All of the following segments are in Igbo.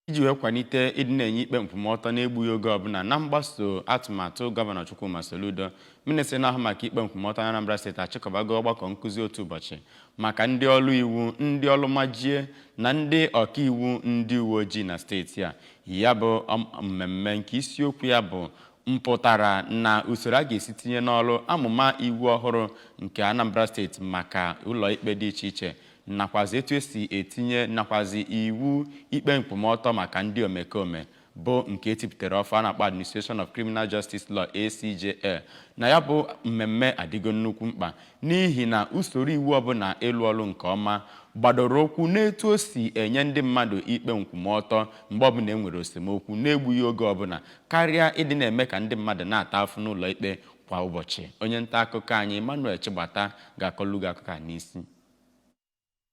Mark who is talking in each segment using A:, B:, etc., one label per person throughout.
A: Iji wee kwalite ịdị na-enye ikpe nkwụmọtọ na-egbughị oge ọbụla na mgbaso atụmatụ Gọvanọ Chukwuma Soludo, Ministri na-ahụ maka ikpe nkwụmọtọ na Anambra Steeti achịkọbago ọgbakọ nkụzi otu ụbọchị maka ndị ọrụ iwu, ndị ọrụ majie na ndị ọkaiwu ndị uwe ojii na steeti a. Ya bụ mmemme nke isiokwu ya bụ mpụtara na usoro a ga-esi tinye n'ọrụ amụma iwu ọhụrụ nke Anambra Steeti maka ụlọ ikpe dị iche iche, nakwazi etu esi etinye nakwazi iwu ikpe nkwụmọtọ maka ndị omekome bụ nke etipụtara ọfụ a na-akpọ Administration of Criminal Justice Law, ACJL. Na ya bụ mmemme adịgo nnukwu mkpa n'ihi na usoro iwu ọbụla ịlụ ọrụ nke ọma gbadoro ụkwụ n'etu o si enye ndị mmadụ ikpe nkwụmọtọ mgbe ọbụla e nwere esemokwu na-egbughị oge ọbụla, karịa ịdị na-eme ka ndị mmadụ na-ata afụ n'ụlọ ikpe kwa ụbọchị. Onye nta akụkọ anyị Emmanuel Chigbata ga-akọlụ gị akụkọ a n'isi.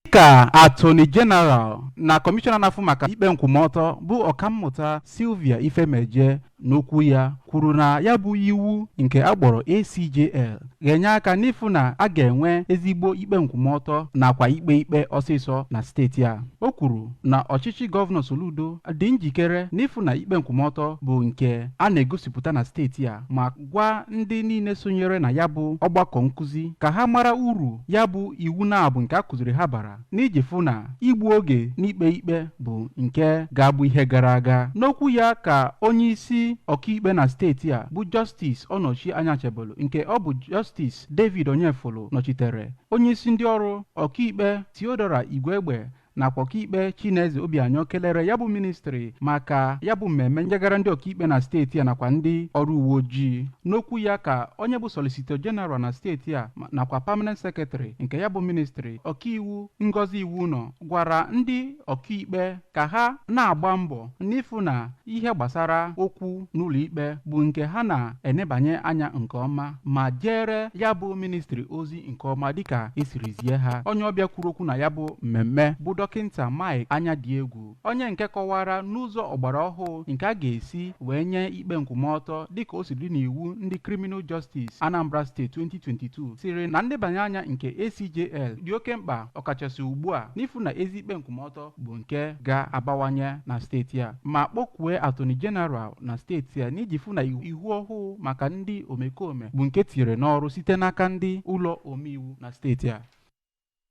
B: Dịka Attorney General na Kọmishọna na-afụ maka ikpe nkwụmọtọ bụ Ọkammụta Sylvia Ifemeje n'okwu ya kwuru na ya bụ iwu nke akpọrọ ACJL ga-enye aka n'ịfụ na a ga-enwe ezigbo ikpe nkwụmọtọ nakwa ikpe ikpe ọsịsọ na steeti a. O kwuru na ọchịchị Gọvanọ Soludo dị njikere n'ịfụ na ikpe nkwụmọtọ bụ nke a na-egosipụta na steeti a, ma gwa ndị niile sonyere na ya bụ ọgbakọ nkụzi ka ha mara uru ya bụ iwu na-abụ nke a kụziri ha bara n'iji fụ na igbu oge n'ikpe ikpe bụ nke ga-abụ ihe gara aga. N'okwu ya ka onye isi ọkaikpe na steeti a bụ Justice Ọnọchi Anyachebelu, nke ọ bụ Justice David Onyefulu nọchitere, onye isi ndị ọrụ ọkaikpe Theodora Igwegbe nakwa ọkaikpe Chineze Obianọ kelere ya bụ ministri maka ya bụ mmemme njegara ndị ọkaikpe na steeti a nakwa ndị ọrụ uwe ojii. N'okwu ya ka onye bụ Solicitor General na steeti a nakwa Permanent Secretary nke ya bụ ministri, ọkaiwu Ngozi Iwunọ, gwara ndị ọkaikpe ka ha na-agba mbọ n'ịfụ na ihe gbasara okwu n'ụlọ ikpe bụ nke ha na-enebanye anya nke ọma ma jere ya bụ ministri ozi nke ọma dịka esiri zie ha. Onye ọbịa kwuru okwu na ya bụ mmemme bụ Dọkịnta Mike Anyadịegwu, onye nke kọwara n'ụzọ ọgbara ọhụụ nke a ga-esi wee nye ikpe nkwụmọtọ dịka o si dị n'iwu ndị Criminal Justice Anambra State 2022, siri na ndebanye anya nke ACJL dị oke mkpa, ọkachasị ugbu a, n'ịfụ na ezi ikpe nkwụmọtọ bụ nke ga-abawanye na steeti a, ma kpọkwue Attorney General na steeti a n'iji fụ na iwu ọhụụ maka ndị omekome bụ nke tinyere n'ọrụ site n'aka ndị ụlọ omeiwu na steeti a.